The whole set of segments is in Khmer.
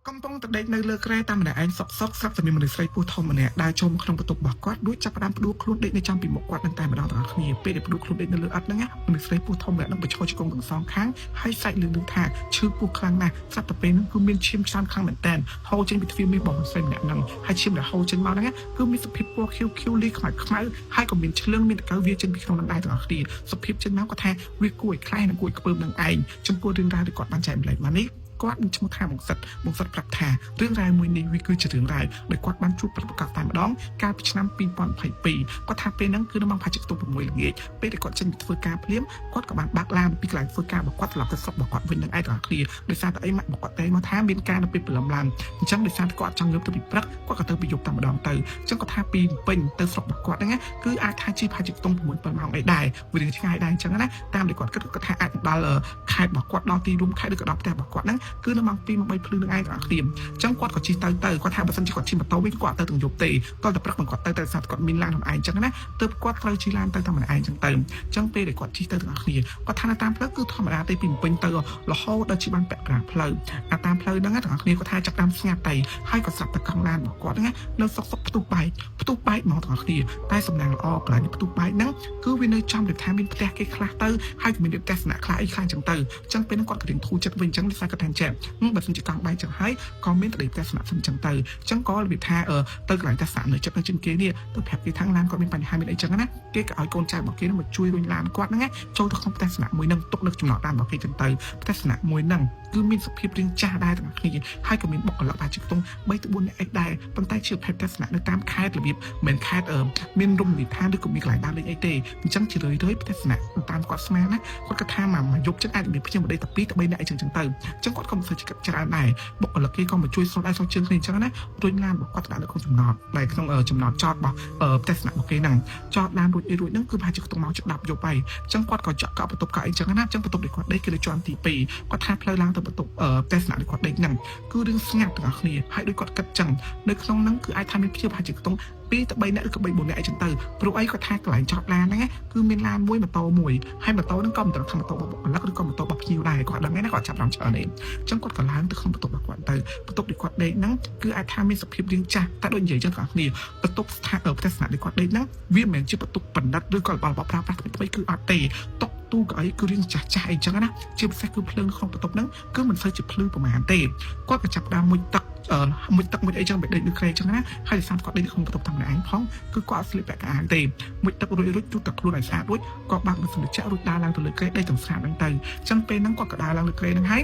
កំពុងតែដេកនៅលើគ្រែតាមម្នាក់ឯងសុកសុកស្រាប់តែមានមនុស្សស្រីពោះធំម្នាក់ដើរចូលមកក្នុងបន្ទប់របស់គាត់រួចចាប់ផ្ដើមផ្ដួលខ្លួនដេកនៅចំពីមុខគាត់នឹងតែម្ដងទាំងអស់គ្នាពេលដែលផ្ដួលខ្លួនដេកនៅលើអត់ហ្នឹងណាមនុស្សស្រីពោះធំម្នាក់ហ្នឹងបញ្ឈរជង្គង់ទាំងសងខាងហើយស្រែកលឺលឺថាឈឺពោះខ្លាំងណាស់ស្រាប់តែពេលហ្នឹងគឺមានឈាមច្រើនខ្លាំងមែនតើហូរចេញពីទ្វារមាសរបស់មនុស្សស្រីម្នាក់ហ្នឹងហើយឈាមដែលហូរចេញមកហ្នឹងណាគឺមានសភាពពណ៌ខៀវខៀវលាយខ្មៅខ្មៅហើយក៏មានឆ្លឹងមានតកៅវាចេញពីក្នុងហ្នឹងដែរទាំងអស់គ្នាសភាពចេញមកគាត់ថាវាគួរឲ្យខ្លាចនិងគួរឲ្យខ្ពើមនឹងឯងចំពោះរឿងរ៉ាវដែលគាត់បានចែកម្លែកមកនេះគាត់នឹងឈ្មោះថាបងសិតបងសិតប្រាប់ថារឿងរ៉ាវមួយនេះវាគឺជារឿងរ៉ាវដែលគាត់បានជួបប្រកបតែម្ដងកាលពីឆ្នាំ2022គាត់ថាពេលហ្នឹងគឺនៅម៉ោងប្រហែលជាខ្ទង់6ល្ងាចពេលដែលគាត់ចេញពីធ្វើការភ្លាមគាត់ក៏បានបើកឡានពីកន្លែងធ្វើការរបស់គាត់ត្រឡប់ទៅស្រុករបស់គាត់វិញនឹងឯងទាំងអស់គ្នាដោយសារតែអីម៉ាក់របស់គាត់តែមកថាមានការនៅពេលព្រលឹមឡើងអញ្ចឹងដោយសារតែគាត់ចង់ងើបទៅពីព្រឹកគាត់ក៏ទៅពីយប់តែម្ដងទៅអញ្ចឹងគាត់ថាពីពេញទៅស្រុករបស់គាត់ហ្នឹងណាគឺអាចថាជិះប្រហែលជាខ្ទង់6 7ម៉ោងអីដែរវារៀងឆ្ងាយដែរអញ្ចឹងណាតាមដែលគាត់គិតគាត់ថាអាចដល់ខេត្តរបស់គាត់ដល់ទីរួមខេត្តឬក៏ដល់ផ្ទះរបស់គាត់ហ្នឹងគឺនៅម៉ោង2ម៉ោង3ភ្លឺនឹងឯងទាំងអស់គ្នាអញ្ចឹងគាត់ក៏ជិះទៅទៅគាត់ថាបើសិនជាគាត់ជិះម៉ូតូវិញគាត់អត់ទៅទាំងយប់ទេតោះតែព្រឹកមិនគាត់ទៅតែសារគាត់មានឡានខ្លួនឯងអញ្ចឹងណាទើបគាត់ត្រូវជិះឡានទៅតែម្នាក់ឯងអញ្ចឹងទៅអញ្ចឹងពេលដែលគាត់ជិះទៅទាំងអស់គ្នាគាត់ថានៅតាមផ្លូវគឺធម្មតាទេពីពេញទៅរហូតដល់ជិះបានពាក់កណ្ដាលផ្លូវអាតាមផ្លូវហ្នឹងទាំងអស់គ្នាគាត់ថាចាប់តាមស្ងាត់ទៅហើយក៏ស្រាប់តែកង់ឡានរបស់គាត់ហ្នឹងនៅសុកសុកផ្ទុះបែកផ្ទុះបែកហ្មងទាំងអស់គ្នាតែសំណាងល្អកន្លែងផ្ទុះបែកហ្នឹងគឺវានៅចំដែលថាមានផ្ទះគេខ្លះទៅហើយក៏មានផ្ទះសំណាក់ខ្លះអីខ្លះអញ្ចឹងទៅអញ្ចឹងពេលហ្នឹងគាត់ក៏រៀងធូរចិត្តវិញអញ្ចឹងដោយសារគាត់ថាចេះបើសិនជាកង់បែកចឹងហើយក៏មានតដីផ្ទះសំណាក់សិនអញ្ចឹងទៅអញ្ចឹងក៏របៀបថាទៅកន្លែងផ្ទះសំណាក់នៅចិត្តនៅជាងគេនេះទៅប្រាប់គេថាឡានគាត់មានបញ្ហាមានអីចឹងណាគេក៏ឲ្យកូនចៅរបស់គេនឹងមកជួយរុញឡានគាត់ហ្នឹងចូលទៅក្នុងផ្ទះសំណាក់មួយហ្នឹងទុកនៅចំណតឡានរបស់គេចឹងទៅផ្ទះសំណាក់មួយហ្នឹងគឺមានសភាពរាងចាស់ដែរទាំងគ្នាហើយក៏មានបុគ្គលិកប្រហែលជាខ្ទង់3ទៅ4នាក់អីដែរប៉ុន្តែជាប្រភេទផ្ទះសំណាក់នៅតាមខេត្តរបៀបមិនខេត្តមានរមណីយដ្ឋានឬក៏មានកន្លែងដើរលេងអីទេអញ្ចឹងជារឿយៗផ្ទះសំណាក់តាមគាត់ស្មានណាគាត់គិតថាមកយប់ចឹងអាចមានភ្ញៀវម្ដេចតែ2ទៅ3នាក់អីចឹងចឹងទៅអញ្ចឹងគាត់ក៏មិនសូវជាគិតច្រើនដែរបុគ្គលិកគេក៏មកជួយសុំដៃសុំជើងគ្នាអញ្ចឹងណារុញឡានរបស់គាត់ទៅដាក់នៅក្នុងចំណតដែលក្នុងចំណតចតរបស់ផ្ទះសំណាក់របស់គេហ្នឹងចតឡានរួចអីរួចហ្នឹងគឺប្រហែលជាខ្ទង់ម៉ោងជិត10យប់ហើយអញ្ចឹងគាត់ក៏ចាក់កក់បន្ទប់កក់អីចឹងណាអញ្ចឹងបន្ទប់ដែលគាត់ដេកគឺនៅជាន់ទី2គាត់ថាផ្លូវឡើងទៅបន្ទប់ផ្ទះសំណាក់ដែលគាត់ដេកហ្នឹងគឺរឿងស្ងាត់ទាំងអស់គ្នាហើយដូចគាត់គិតចឹងនៅក្នុងហ្នឹងគឺអាចថាមានភ្ញៀវប្រហែលជាខ្ទង់2ទៅ3នាក់ឬក៏3 4នាក់អីចឹងទៅព្រោះអីគាត់ថាកន្លែងចតឡានហ្នឹងគឺមានឡានមួយម៉ូតូមួយហើយម៉ូតូហ្នឹងក៏មិនត្រឹមថាម៉ូតូរបស់បុគ្គលិកឬក៏ម៉ូតូរបស់ភ្ញៀវដែរគាត់ដឹងទេណាគាត់ចាប់អារម្មណ៍ច្រើនទេអញ្ចឹងគាត់ក៏ឡើងទៅក្នុងបន្ទប់របស់គាត់ទៅបន្ទប់ដែលគាត់ដេកហ្នឹងគឺអាចថាមានសភាពរាងចាស់តែដូចនិយាយចឹងទាំងអស់គ្នាបន្ទប់ស្ថានផ្ទះសំណាក់ដែលគាត់ដេកហ្នឹងវាមិនមែនជាបន្ទប់បណ្ឌិតឬក៏របស់របរប្រើប្រាស់ថ្មីថ្មីគឺអត់ទេតុកទូកៅអីគឺរាងចាស់ចាស់អីចឹងណាជាពិសេសគឺភ្លើងក្នុងបន្ទប់ហ្នឹងគឺមិនសូវជាភ្លឺប្រហែលទេគាត់ក៏ចាប់ផ្ដើមមុជទឹកមុជទឹកមុជអីចឹងបែដេកនៅគ្រែចឹងណាហើយដោយសារគាត់ដេកនៅក្នុងបន្ទប់តែម្នាក់ឯងផងគឺគាត់អត់ស្លៀកពាក់កៅអៅទេមុជទឹករួចរួចជូតតែខ្លួនឲ្យស្អាតរួចក៏បើកម៉ាស៊ីនត្រជាក់រួចដើរឡើងទៅលើគ្រែដេកទាំងស្អាតហ្នឹងទៅអញ្ចឹងពេលហ្នឹងគាត់ក៏ដើរឡើងលើគ្រែហ្នឹងហើ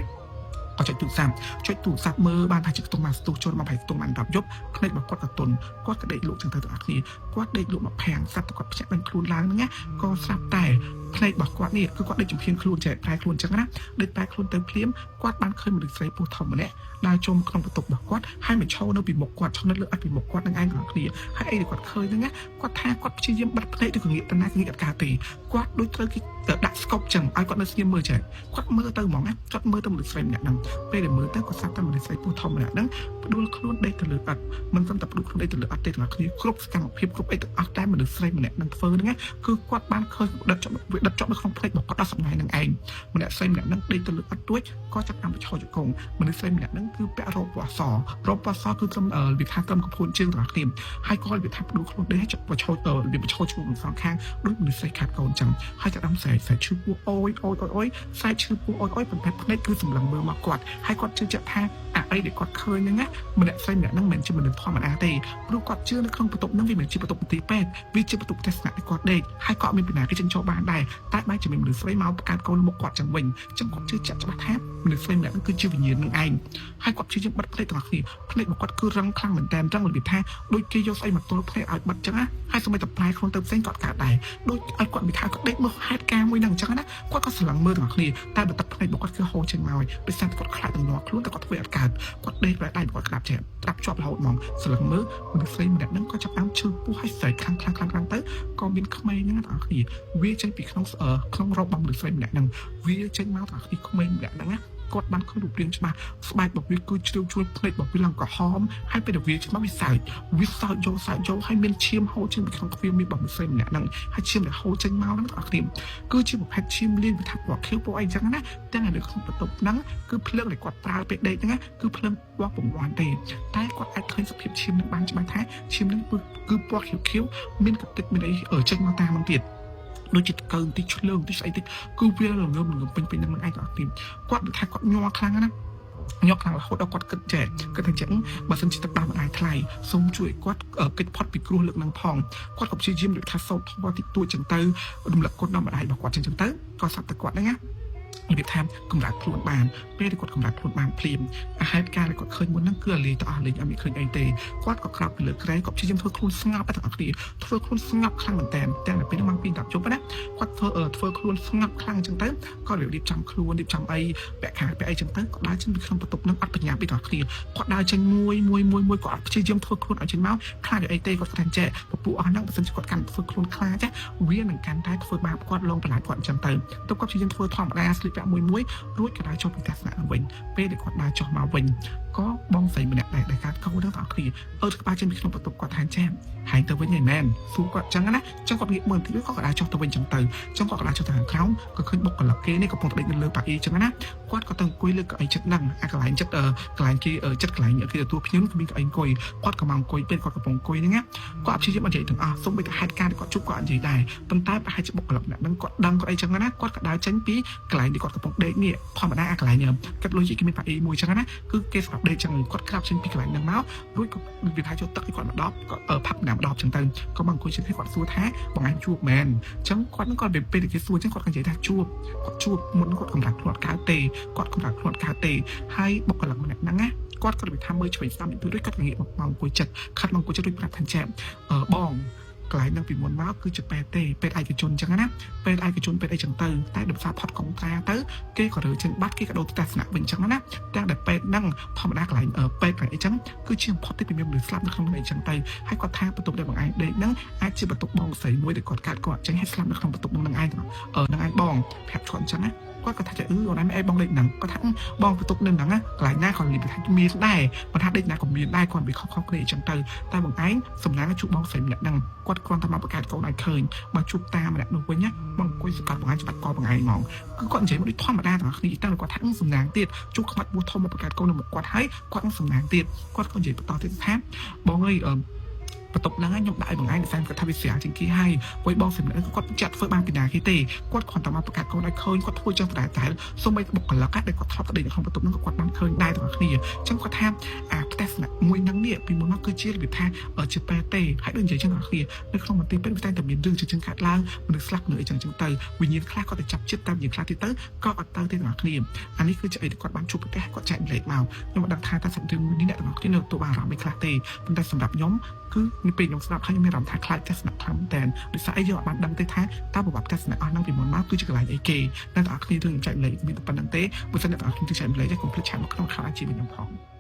យក៏ចុចទូរស័ព្ទចុចទូរស័ព្ទមើលបានថាជាខ្ទង់មកស្ទុះចូលមកប្រហែលខ្ទង់បាន10យប់ភ្នែករបស់គាត់ក៏ទន់គាត់ក៏ដេកលក់ចឹងទៅទាំងអស់គ្នាគាត់ដេកលក់មកភាំងស្រាប់តែគាត់ភ្ញាក់ដឹងខ្លួនឡើងហ្នឹងណាក៏ស្រាប់តែភ្នែករបស់គាត់នេះគឺគាត់ដេកចំហៀងខ្លួនចែកប្រែខ្លួនចឹងណាដេកប្រែខ្លួនទៅភ្លាមគាត់បានឃើញមនុស្សស្រីពោះធំម្នាក់ដើរចូលក្នុងបន្ទប់របស់គាត់ហើយមកឈរនៅពីមុខគាត់ឈរនៅលើអត់ពីមុខគាត់នឹងឯងទាំងគ្នាហើយអីដែលគាត់ឃើញហ្នឹងណាគាត់ថាគាត់ព្យាយាមបិទភ្នែកឬក៏ងាកទៅណាងាកអត់កើតទេគាត់ដូចត្រូវគេដាក់ស្កប់ចឹងឲ្យគាត់នៅស្ងៀមមើលចេះគាត់មើលទៅហ្មងណាគាត់មើលទៅមនុស្សស្រីម្នាក់ហ្នឹងពេលដែលមើលទៅគាត់ស្រាប់តែមនុស្សស្រីពោះធំម្នាក់ហ្នឹងផ្ដួលខ្លួនដេកទៅលើអត់មិនត្រឹមតែផ្ដួលខ្លួនដេកទៅលើអត់ទេទាំងគ្នាគ្រប់សកម្មភាពគ្រប់អីទាំងអស់តែមនុស្សស្រីម្នាក់ហ្នឹងធ្វើហ្នឹងណាគឺគាត់បានឃើញដិតជាប់វាដិតជាប់នៅក្នុងភ្នែករបស់គាត់ដល់សម្ងាយហ្នឹងឯងម្នាក់ស្រីម្នាក់ហ្នឹងដេកទៅលើអត់រួចក៏ចាប់តាមប្រឈរជង្គង់មនុស្សស្រីម្នាក់ហ្នឹងគឺពាក់រ៉ូបពណ៌សរ៉ូបពណ៌សគឺត្រឹមវាថាត្រឹមកំភួនជើងទាំងអស់គ្នាហើយក៏វាថាផ្ដួលខ្លួនដេកឲ្យចាប់ប្រឈរទៅវាប្រឈរជង្គង់សងខាងដូចមនុស្សស្រីខាត់កូនចឹងហើយចាប់ដើមស្រែកស្រែកឈឺពោះអូយអូយអូយអូយស្រែកឈឺពោះអូយអូយប៉ុន្តែភ្នែកគឺសម្លឹងមើលមកគាត់ហើយគាត់ជឿជាក់ថាអាអីដែលគាត់ឃើញហ្នឹងណាម្នាក់ស្រីម្នាក់ហ្នឹងមិនមែនជាមនុស្សធម្មតាទេព្រោះគាត់ជឿនៅក្នុងបន្ទប់ហ្នឹងវាមិនមែនជាបន្ទប់មន្ទីរពេទ្យវាជាបន្ទប់ផ្ទះស្នាក់ដែលគាត់ដេកហើយក៏អត់មានពីណាគេចេញចូលបានដែរតែបែរជាមានមនុស្សស្រីមកបង្កើតកូនមុខគាត់ចឹងវិញចឹងគាត់ជឿជាក់ច្បាស់ថាមនុស្សស្រីម្នាក់ហ្នឹងគឺជាវិញ្ញាណនឹងឯងហើយគាត់ព្យាយាមបិទភ្នែកទាំងអស់គ្នាភ្នែករបស់គាត់គឺរឹងខ្លាំងមែនតើរឹងរបៀបថាដូចគេយកស្អីមកទល់ភ្នែកឲ្យបិទចឹងណាហើយសូម្បីតែប្រែខ្លួនទៅផ្សេងគាត់កើតដែរដូចឲ្យគាត់មានថាគាត់ដេកមើលហេតុការណ៍មួយហ្នឹងអញ្ចឹងណាគាត់ក៏ស្រឡឹងមើលទាំងអស់គ្នាតែបើទឹកភ្នែករបស់គាត់គឺហូរចេញមកហើយដោយសារគាត់ខ្លាចទំនាស់ខ្លួនតែគាត់ធ្វើអត់កើតគាត់ដេកប្រែដៃគាត់ក្តាប់ចេះក្តាប់ជាប់រហូតហ្មងស្រឡឹងមើលមនុស្សស្រីម្នាក់ហ្នឹងក៏ចាប់ដើមឈឺពោះហើយស្រែកខ្លាំងខ្លាំងខ្លាំងខ្លាំងទៅក៏មានក្មេងហ្នឹងទាំងអស់គ្នាវាចេញពីក្នុងក្នុងរោបរបស់មនុស្សស្រីម្នាក់ហ្នឹងវាចេញមកទាំងអស់គ្នាក្មេងម្នាក់ហ្នឹងណា គាត់បានឃើញរូបរាងច្បាស់ស្បែករបស់វាគឺជ្រាវជ្រួញភ្នែករបស់វាឡើងក្រហមហើយពេលដែលវាច្បាស់វាសើចវាសើចយកសើចយកហើយមានឈាមហូរចេញពីក្នុងទ្វារមានរបស់មនុស្សស្រីម្នាក់ហ្នឹងហើយឈាមដែលហូរចេញមកហ្នឹងបងប្អូនគឺជាប្រភេទឈាមលាយវាថាពណ៌ខៀវពណ៌អីចឹងណាទាំងនៅក្នុងបន្ទប់ហ្នឹងគឺភ្លើងដែលគាត់ប្រើពេលដេកហ្នឹងគឺភ្លើងពណ៌ពង្វាន់ទេតែគាត់អាចឃើញសភាពឈាមនឹងបានច្បាស់ថាឈាមហ្នឹងគឺពណ៌ខៀវខៀវមានកតិចមានអីចេញមកតាមហ្នឹងទៀតដូចជាកើងតិចឆ្លើងតិចស្អីតិចគឺវាល្ងឹមល្ងឹមពេញពេញហ្នឹងឯងបងប្អូនគាត់ថាគាត់ញ័រខ្លាំងណាស់ញ័រខ្លាំងរហូតដល់គាត់គិតចេះគិតថាចឹងបើសិនជាទឹកដោះម្ដាយថ្លៃសូមជួយគាត់កិច្ចផុតពីគ្រោះលើកនឹងផងគាត់ក៏ព្យាយាមដូចថាសោតធម៌តិចតួចចឹងទៅរំលឹកគាត់ដល់ម្ដាយរបស់គាត់ចឹងចឹងទៅក៏សັບតែគាត់ហ្នឹងណារបៀបថាកម្រើកខ្លួនបានពេលដែលគាត់កម្រើកខ្លួនបានភ្លាមអាហេតុការណ៍ដែលគាត់ឃើញមុនហ្នឹងគឺអាលីទៅអស់លេងអត់មានឃើញអីទេគាត់ក៏ក្រោកពីលើគ្រែគាត់ព្យាយាមធ្វើខ្លួនស្ងប់ទាំងអស់គ្នាធ្វើខ្លួនស្ងប់ខ្លាំងមែនតើទាំងតែពេលហ្នឹងម៉ោង2 10យប់ណាគាត់ធ្វើធ្វើខ្លួនស្ងប់ខ្លាំងអញ្ចឹងទៅគាត់រៀបចំខ្លួនរៀបចំអីពាក់ខោពាក់អីចឹងទៅគាត់ដើរចេញពីក្នុងបន្ទប់ហ្នឹងអត់បញ្ញាពីទាំងអស់គ្នាគាត់ដើរចេញមួយមួយមួយមួយគាត់អត់ព្យាយាមធ្វើខ្លួនឲ្យចេញមកខ្លាចអីទេគាត់ថាចេះពពួកអស់ហ្នឹងបើសិនជាគាត់កាន់ធ្វើខ្លួនខ្លាចវានឹងកាន់តែធ្វើបាបគាត់លងបន្លាចគាត់អញ្ចឹងទៅទៅគាត់ព្យាយាមធ្វើធម្មតាស្លៀកពាក់មួយមួយរួចក៏ដើរចុះពីផ្ទះស្នាក់វិញពេលដែលគាត់ដើរចុះមកវិញក៏បងស្រីម្នាក់ដែរដែលកាត់កោហ្នឹងទាំងអស់គ្នាអឺក្បាលចេញពីក្នុងបន្ទប់គាត់ថាចាហែងទៅវិញឯមែនសួរគាត់ចឹងណាចឹងគាត់ងាកមើលបន្តិចគាត់ក៏ដើរចុះទៅវិញចឹងទៅចឹងគាត់ក៏ដើរចុះទៅខាងក្រោមក៏ឃើញបុគ្គលិកគេនេះកំពុងតែដេកនៅលើប៉ាអ៊ីចឹងណាគាត់ក៏ទៅអង្គុយលើកៅអីចិត្តហ្នឹងអាកន្លែងចិត្តកន្លែងគេចិត្តកន្លែងគេទទួលភ្ញៀវគឺមានកៅអីអង្គុយគាត់ក៏មកអង្គុយពេលគាត់កំពុងអង្គុយហ្នឹងណាគាត់អព្យាយាមអត់និយាយទាំងអស់សូម្បីតែហេតុការណ៍ដែលគាត់ជួបគាត់អត់និយាយដែរប៉ុន្តែប្រហែលជាបុគ្គលិកម្នាក់ហ្នឹងគាត់ដឹងគាត់អីចឹងណាគាត់ក៏ដើរចេញពីកន្លែងដែលគាត់កំពុងដេកនេះធម្មតាអាកន្លែងកាត់លុយគេមានប៉ាអ៊ីមួយចឹងណាគឺគេសម្រាប់ដេកចឹងគាត់ក្រាបចេញពីកន្លែងហ្នឹងមករួចក៏វាថាចូលទឹកឲ្យគាត់មកដបគាត់ផឹកណាំដបចឹងទៅក៏មកអង្គុយជិតឲ្យគាត់សួរថាបងឯងជួបមែនចឹងគាត់ហ្នឹងគាត់ពេលដែលគេសួរចឹងគាត់ក៏និយាយថាជួបគាត់ជួបមុនគាត់កម្រាស់ខ្លួនកើតទេគាត់កម្រាស់ខ្លួនកើតទេហើយបុគ្គលិកម្នាក់ហ្នឹងណាគាត់ក៏និយាយថាមើលឆ្វេងស្ដាំពីរួចគាត់ងាកមកអង្គុយចិត្តខាត់មកអង្គុយចិត្តរួចប្រាប់ថាចែបងកន្លែងហ្នឹងពីមុនមកគឺជាពេទ្យទេពេទ្យឯកជនចឹងណាពេទ្យឯកជនពេទ្យអីចឹងទៅតែដោយសារផុតកុងត្រាទៅគេក៏រើចេញបាត់គេក៏ដូរទស្សនៈវិញចឹងណាទាំងដែលពេទ្យហ្នឹងធម្មតាកន្លែងពេទ្យកន្លែងអីចឹងគឺជាបំផុតទីពីមានមនុស្សស្លាប់នៅក្នុងហ្នឹងអីចឹងទៅហើយគាត់ថាបន្ទប់ដែលបងឯងដេកហ្នឹងអាចជាបន្ទប់បងស្រីមួយដែលគាត់កាត់គាត់ចេញឲ្យស្លាប់នៅក្នុងបន្ទប់ហ្នឹងឯងហ្នឹងឯងបងប្រាប់គាត់ចឹងណាគាត់ក៏ថាអឺអូនឯងអីបងដេកហ្នឹងគាត់ថាបងបន្ទប់នៅហ្នឹងណាកន្លែងណាក៏លីថាមានដែរបើថាដេកណាក៏មានដែរគាត់វាខុសៗគ្នាអញ្ចឹងទៅតែបងឯងសំណាងជួបបងស្រីម្នាក់ហ្នឹងគាត់គ្រាន់តែមកបង្កើតកូនឲ្យឃើញបើជួបតាម្នាក់នោះវិញណាបងអង្គុយសកាត់បងឯងច្បាច់កបងឯងហ្មងគឺគាត់និយាយមកដូចធម្មតាទាំងអស់គ្នាតែគាត់ថាសំណាងទៀតជួបខ្មាច់ពោះធំមកបង្កើតកូននៅមុខគាត់ហើយគាត់នឹងសំណាងទៀតគាត់ក៏និយាយបន្តទៀតថាបងអើយអឺបន្ទប់ហ្នឹងខ្ញុំដាក់ឲ្យបងឯងដោយសារគាត់ថាវាស្រាលជាងគេហើយព្រោះបងសម្រាប់គាត់ចាត់ធ្វើបានពីណាគេទេគាត់គ្រាន់តែមកបង្កើតកូនឲ្យឃើញគាត់ធ្វើចឹងដដែលតែសូម្បីបុគ្គលិកដែលគាត់ធ្លាប់ទៅដេកនៅក្នុងបន្ទប់ហ្នឹងក៏គាត់បានឃើញដែរទាំងអស់គ្នាអញ្ចឹងគាត់ថាអាផ្ទះស្នាក់មួយហ្នឹងនេះពីមុនមកគឺជារបៀបថាជាពេទ្យទេហើយដូចនិយាយចឹងទាំងអស់គ្នានៅក្នុងមន្ទីរពេទ្យវាតែងតែមានរឿងចឹងកើតឡើងមនុស្សស្លាប់នៅអីចឹងចឹងទៅវិញ្ញាណខ្លះគាត់ទៅចាប់ចិត្តតាមវិញ្ញាណខ្លះទៀតទៅក៏អត់ទៅទេទាំងអស់គ្នាអានេះគឺជាអីដែលគាត់បានជួបប្រទះគាត់ចែករំលែកមកខ្ញុំមិនដឹងថាតើសំរឿងមួយនេះអ្នកទាំងអស់គ្នានៅទទួលបានអារម្មណ៍អីខ្លះទេប៉ុន្តែសម្រាប់ខ្ញុំគឺនៅពេលខ្ញុំស្ដាប់ហើយខ្ញុំមានអារម្មណ៍ថាខ្លាចទស្សនៈខ្លាំងមែនតើដោយសារអីយើងអត់បានដឹងទេថាតើប្រវត្តិទស្សនៈអស់ហ្នឹងពីមុនមកគឺជាកន្លែងអីគេអ្នកទាំងអស់គ្នារឿងចែករំលែកមានតែប៉ុណ្្នឹងទេបើសិនអ្នកទាំងអស់គ្នាចែករំលែកទេកុំភ្លេច chat មកក្នុងខោអាជីខ្ញុំផង។